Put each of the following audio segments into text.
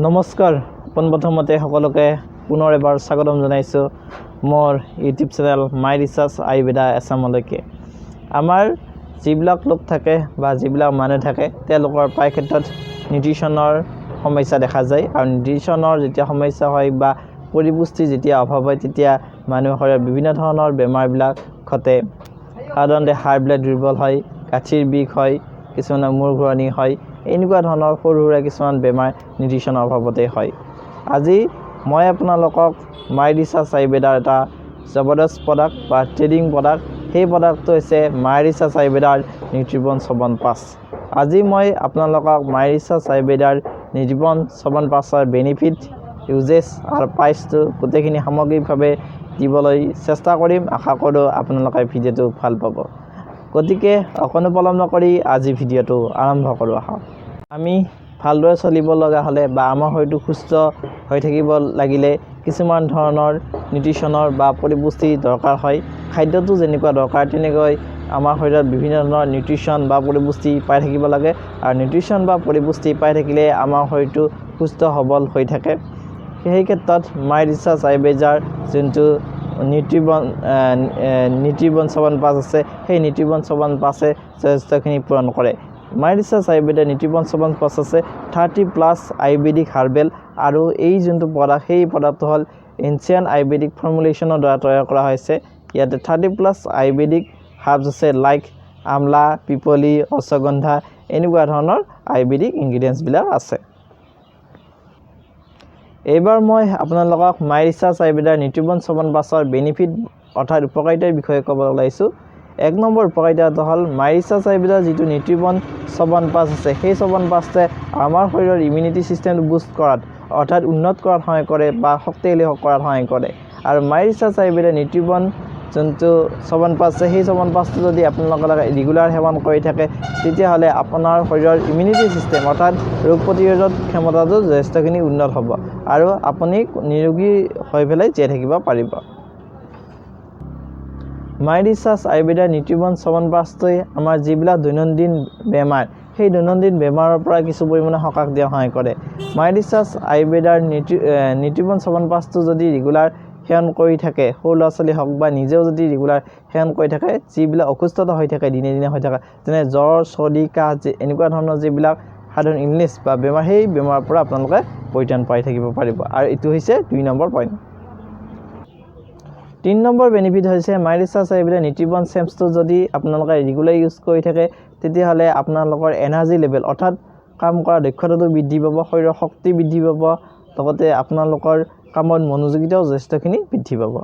নমস্কাৰ। পোনপ্ৰথমতে সকলোকে পুনৰ এবাৰ স্বাগতম জনাইছোঁ মোৰ ইউটিউব চেনেল মাই ৰিচাৰ্চ আয়ুৰ্বেদা এছামলৈকে। আমাৰ যিবিলাক লোক থাকে বা যিবিলাক মানুহ থাকে, তেওঁলোকৰ প্ৰায় ক্ষেত্ৰত নিউট্ৰিশ্যনৰ সমস্যা দেখা যায়। আৰু নিউট্ৰিশ্যনৰ যেতিয়া সমস্যা হয় বা পৰিপুষ্টিৰ যেতিয়া অভাৱ হয়, তেতিয়া মানুহৰ শৰীৰত বিভিন্ন ধৰণৰ বেমাৰবিলাক ঘটে। সাধাৰণতে হাড়বিলাক দুৰ্বল হয়, গাঁঠিৰ বিষ হয়, কিছুমানৰ মূৰ ঘূৰণি হয়। এনেকুৱা ধৰণৰ সৰু সুৰা কিছুমান বেমাৰ নিউট্ৰিশ্যনৰ অভাৱতেই হয়। আজি মই আপোনালোকক মাই ৰিচাৰ্চ আয়ুৰ্বেদাৰ এটা জবৰদস্ত প্ৰডাক্ট বা ট্ৰেণ্ডিং প্ৰডাক্ট, সেই প্ৰডাক্টটো হৈছে মাই ৰিচাৰ্চ আয়ুৰ্বেদাৰ নিউট্ৰিবন চ্যৱনপ্ৰাছ। আজি মই আপোনালোকক মাই ৰিচাৰ্চ আয়ুৰ্বেদাৰ নিউট্ৰিবন চ্যৱনপ্ৰাছৰ বেনিফিট, ইউজেছ আৰু প্ৰাইচটো গোটেইখিনি সামগ্ৰিকভাৱে দিবলৈ চেষ্টা কৰিম। আশা কৰোঁ আপোনালোকে ভিডিঅ'টো ভাল পাব। গতিকে অকণো পলম নকৰি আজি ভিডিঅ'টো আৰম্ভ কৰোঁ আহক। আমি ভালদৰে চলিব লগা হ'লে বা আমাৰ শৰীৰটো সুস্থ হৈ থাকিব লাগিলে কিছুমান ধৰণৰ নিউট্ৰিশ্যনৰ বা পৰিপুষ্টিৰ দৰকাৰ হয়। খাদ্যটো যেনেকুৱা দৰকাৰ, তেনেকৈ আমাৰ শৰীৰত বিভিন্ন ধৰণৰ নিউট্ৰিশ্যন বা পৰিপুষ্টি পাই থাকিব লাগে। আৰু নিউট্ৰিশ্যন বা পৰিপুষ্টি পাই থাকিলে আমাৰ শৰীৰটো সুস্থ সবল হৈ থাকে। সেই ক্ষেত্ৰত মাই ৰিচাৰ্চ আয়ুৰ্বেদাৰ যোনটো নিউট্ৰিবন চ্যৱনপ্ৰাছ আছে, সেই নিউট্ৰিবন চ্যৱনপ্ৰাছে যথেষ্টখিনি পূৰণ কৰে। মাই ৰিচাৰ্চ আয়ুৰ্বেদাৰ নিউট্ৰিবন চ্যৱনপ্ৰাছ আছে 30+ আয়ুৰ্বেদিক হাৰ্বেল। আৰু এই যোনটো প্ৰডাক্ট, সেই প্ৰডাক্টটো হ'ল এনচিয়েণ্ট আয়ুৰ্বেদিক ফৰ্মুলেশ্যনৰ দ্বাৰা তৈয়াৰ কৰা হৈছে। ইয়াতে 30+ আয়ুৰ্বেদিক হাৰ্বছ আছে, লাইক আমলা, পিপলি, অশ্বগন্ধা, এনেকুৱা ধৰণৰ আয়ুৰ্বেদিক ইনগ্ৰিডিয়েণ্টছবিলাক আছে। এইবাৰ মই আপোনালোকক মাই ৰিচাৰ্চ আয়ুৰ্বেদাৰ নিউট্ৰিবন চ্যৱনপ্ৰাছৰ বেনিফিট অৰ্থাৎ উপকাৰিতাৰ বিষয়ে ক'ব ওলাইছোঁ। এক নম্বৰ উপকাৰিতাটো হ'ল মাই ৰিচাৰ্চ আয়ুৰ্বেদাৰ যিটো নিউট্ৰিবন চ্যৱনপ্ৰাছ আছে, সেই চ্যৱনপ্ৰাছটোৱে আমাৰ শৰীৰৰ ইমিউনিটি ছিষ্টেমটো বুষ্ট কৰাত অৰ্থাৎ উন্নত কৰাত সহায় কৰে বা শক্তিশালী কৰাত সহায় কৰে। আৰু মাই ৰিচাৰ্চ আয়ুৰ্বেদাৰ নিউট্ৰিবন যোনটো চ্যৱনপ্ৰাছ আছে, সেই চ্যৱনপ্ৰাছটো যদি আপোনালোকে ৰেগুলাৰ সেৱন কৰি থাকে, তেতিয়াহ'লে আপোনাৰ শৰীৰৰ ইমিউনিটি ছিষ্টেম অৰ্থাৎ ৰোগ প্ৰতিৰোধক ক্ষমতাটো যথেষ্টখিনি উন্নত হ'ব আৰু আপুনি নিৰোগী হৈ পেলাই জীয়াই থাকিব পাৰিব। মাই ৰিচাৰ্চ আয়ুৰ্বেদাৰ নিউট্ৰিবন চ্যৱনপ্ৰাছটোৱে আমাৰ যিবিলাক দৈনন্দিন বেমাৰ, সেই দৈনন্দিন বেমাৰৰ পৰা কিছু পৰিমাণে সকাহ দিয়াত সহায় কৰে। মাই ৰিচাৰ্চ আয়ুৰ্বেদাৰ নিউট্ৰিবন চ্যৱনপ্ৰাছটো যদি ৰেগুলাৰ সেৱন কৰি থাকে, সৰু ল'ৰা ছোৱালী হওক বা নিজেও যদি ৰেগুলাৰ সেৱন কৰি থাকে, যিবিলাক অসুস্থতা হৈ থাকে, দিনে দিনে হৈ থাকে, যেনে জ্বৰ, চৰ্দি, কাহ, এনেকুৱা ধৰণৰ যিবিলাক সাধাৰণ ইলনেছ বা বেমাৰ, সেই বেমাৰৰ পৰা আপোনালোকে পৰিত্ৰাণ পাই থাকিব পাৰিব। আৰু এইটো হৈছে 2 নম্বৰ পইণ্ট। 3 নম্বৰ বেনিফিট হৈছে মাই ৰিচাৰ্চ আয়ুৰ্বেদা নিউট্ৰিবন চেম্পছটো যদি আপোনালোকে ৰেগুলাৰ ইউজ কৰি থাকে, তেতিয়াহ'লে আপোনালোকৰ এনাৰ্জি লেভেল অৰ্থাৎ কাম কৰা দক্ষতাটো বৃদ্ধি পাব, শৰীৰৰ শক্তি বৃদ্ধি পাব, লগতে আপোনালোকৰ কামত মনোযোগিতাও যথেষ্টখিনি বৃদ্ধি পাব।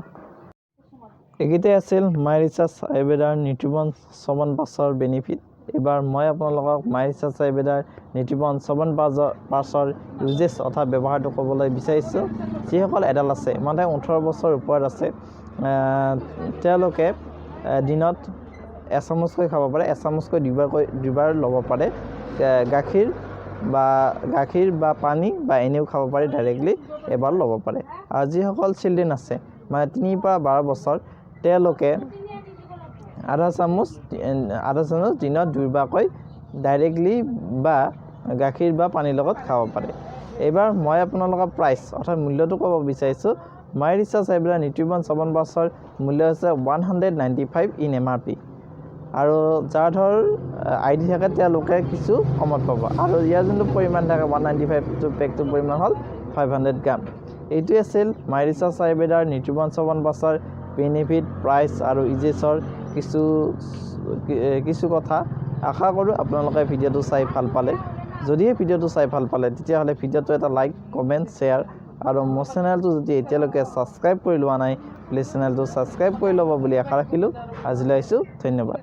এইকেইটাই আছিল মাই ৰিচাৰ্চ আয়ুৰ্বেদাৰ নিউট্ৰিবন চ্যৱনপ্ৰাছৰ বেনিফিট। এইবাৰ মই আপোনালোকক মাই ৰিচাৰ্চ আয়ুৰ্বেদাৰ নিউট্ৰিবন চ্যৱনপ্ৰাছৰ ইউজেছ অৰ্থাৎ ব্যৱহাৰটো ক'বলৈ বিচাৰিছোঁ। যিসকল এডাল্ট আছে, মানে 18 বছৰ ওপৰত আছে, তেওঁলোকে দিনত এচামুচকৈ খাব পাৰে। এচামুচকৈ দুবাৰকৈ দুবাৰ ল'ব পাৰে। গাখীৰ বা পানী বা এনেও খাব পাৰে, ডাইৰেক্টলি এবাৰ ল'ব পাৰে। আৰু যিসকল চিলড্ৰেন আছে, মানে 3ৰ পৰা 12 বছৰ, তেওঁলোকে আধা চামুচ দিনত দুবাৰকৈ ডাইৰেক্টলি বা গাখীৰ বা পানীৰ লগত খাব পাৰে। এইবাৰ মই আপোনালোকৰ প্ৰাইচ অৰ্থাৎ মূল্যটো ক'ব বিচাৰিছোঁ। মাই ৰিচাৰ্চ আয়ুৰ্বেদা নিউট্ৰিবন চ্যৱনপ্ৰাছৰ মূল্য হৈছে 195 ইন এমআৰপি। আৰু যাৰ ধৰ আইডি থাকে, তেওঁলোকে কিছু কমত পাব। আৰু ইয়াৰ যোনটো পৰিমাণ থাকে, 195টো পেকটোৰ পৰিমাণ হ'ল 500 গ্ৰাম। এইটোৱে আছিল মাই ৰিচাৰ্চ আয়ুৰ্বেদাৰ নিউট্ৰিবন চ্যৱনপ্ৰাছৰ বেনিফিট, প্ৰাইচ আৰু ইউজেছৰ কিছু কিছু কথা। আশা কৰোঁ আপোনালোকে ভিডিঅ'টো চাই ভাল পালে। যদিহে ভিডিঅ'টো চাই ভাল পালে, তেতিয়াহ'লে ভিডিঅ'টো এটা লাইক, কমেণ্ট, শ্বেয়াৰ আৰু মোৰ চেনেলটো যদি এতিয়ালৈকে ছাবস্ক্ৰাইব কৰি লোৱা নাই, প্লিজ চেনেলটো ছাবস্ক্ৰাইব কৰি ল'ব বুলি আশা ৰাখিলোঁ। আজিলৈ আহিছোঁ, ধন্যবাদ।